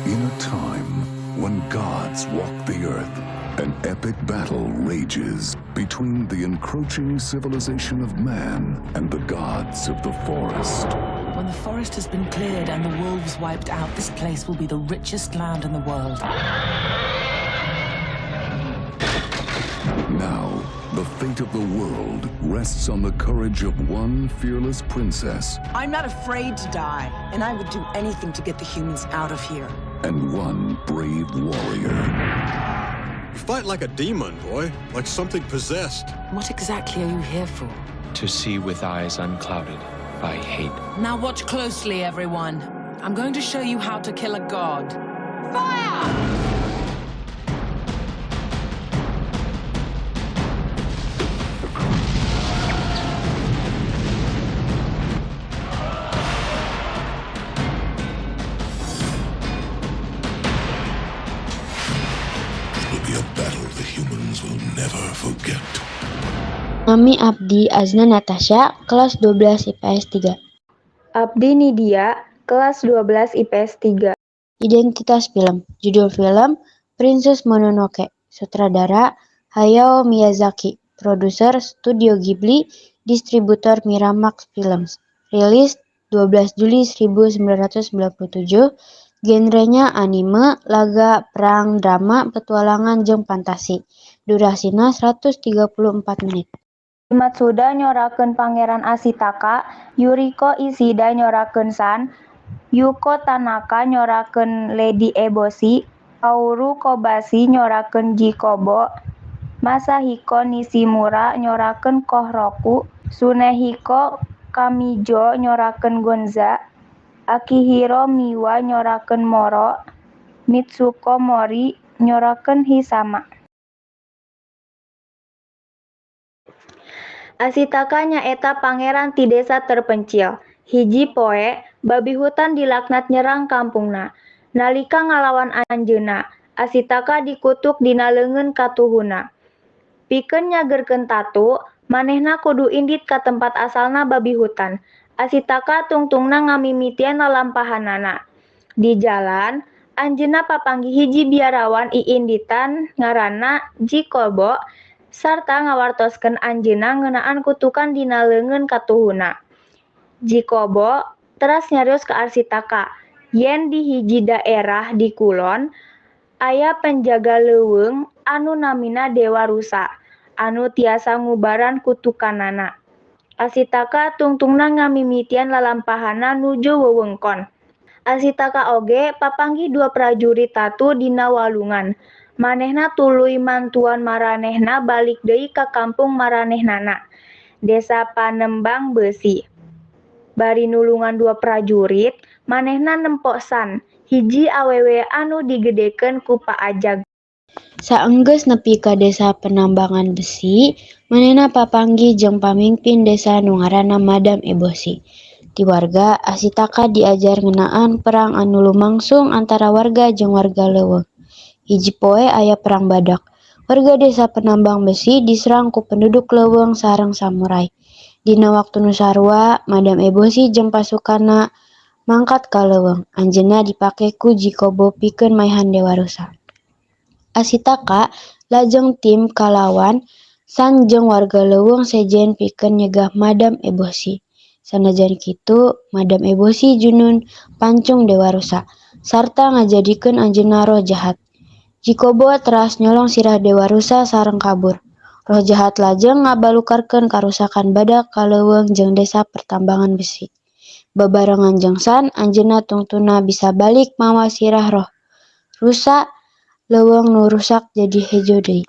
In a time when gods walk the earth, an epic battle rages between the encroaching civilization of man and the gods of the forest. When the forest has been cleared and the wolves wiped out, this place will be the richest land in the world. Now, the fate of the world rests on the courage of one fearless princess I'm not afraid to die, and I would do anything to get the humans out of here. And one brave warrior. You fight like a demon, boy, like something possessed. What exactly are you here for? To see with eyes unclouded by hate. Now watch closely, everyone. I'm going to show you how to kill a god. Fire! It will be a battle the humans will never forget. Nami abdi Azna Natasha, kelas 12 IPS 3. Abdi Nidia, kelas 12 IPS 3. Identitas film. Judul film Princess Mononoke. Sutradara Hayao Miyazaki. Produser Studio Ghibli, distributor Miramax Films. Rilis 12 Juli 1997. Genrenya anime, laga, perang, drama, petualangan jeung fantasi. Durasina 134 menit. Matsuda nyorakeun Pangeran Ashitaka, Yuriko Ishida nyorakeun San, Yuko Tanaka nyorakeun Lady Eboshi, Kaoru Kobashi nyorakeun Jikobo, Masahiko Nishimura nyorakeun Koroku, Tsunehiko Kamijo nyorakeun Gonza, Akihiro Miwa nyorakeun Moro, Mitsuko Mori nyorakeun Hisama. Ashitaka nyaeta pangeran ti desa terpencil. Hiji poe, babi hutan dilaknat nyerang kampungna. Nalika ngalawan anjeunna, Ashitaka dikutuk dina leungeun katuhuna. Pikeun nyagerkeun tatu, manehna kudu indit ka tempat asalna babi hutan. Ashitaka tungtungna ngamimitian lalampahanana. Di jalan, anjeunna papanggih hiji biarawan iinditan ngaranna Jikobo sarta ngawartoskeun anjeunna ngeunaan kutukan dina leungeun katuhuna. Jikobo teras nyarios ka Ashitaka yen di hiji daerah di kulon aya penjaga leuweung anu namina Dewa Rusa anu tiasa ngubaran kutukanana. Ashitaka tungtungna ngamimitian lalampahanna nuju wewengkon. Ashitaka oge papanggih dua prajurit tatu dina walungan. Manehna tuluy mantuan maranehna balik deui ka kampung maranehnana, Desa Panembang Beusi. Bari nulungan dua prajurit, manehna nempo San, hiji awewe anu digedekeun ku paajag. Saenggeus nepi ka desa penambangan besi, manehna papanggih jeung pamingpin desa nu ngaranna Madam Eboshi. Ti warga, Ashitaka diajar ngeunaan perang anu lumangsung antara warga jeung warga leuweung. Hiji poe aya perang badak. Warga desa penambang besi diserang ku penduduk leuweung sareng samurai. Dina waktu nu sarua, Madam Eboshi jeung pasukanna mangkat ka leuweung. Anjeunna dipake ku Jikobo pikeun maehan Dewa Rusa. Ashitaka lajeng tim kalawan San jeung warga leuweung sejen pikeun nyegah Madam Eboshi. Sanajan kitu, Madam Eboshi junun pancung Dewa Rusa, sarta ngajadikeun anjeunna roh jahat. Jikobo teras nyolong sirah Dewa Rusa sareng kabur. Roh jahat lajeng ngabalukarkeun karusakan badak ka leuweung jeung desa pertambangan besi. Babarengan jeung San, anjeunna tungtungna bisa balik mawa sirah roh rusa leuweung nu rusak jadi hejo deui.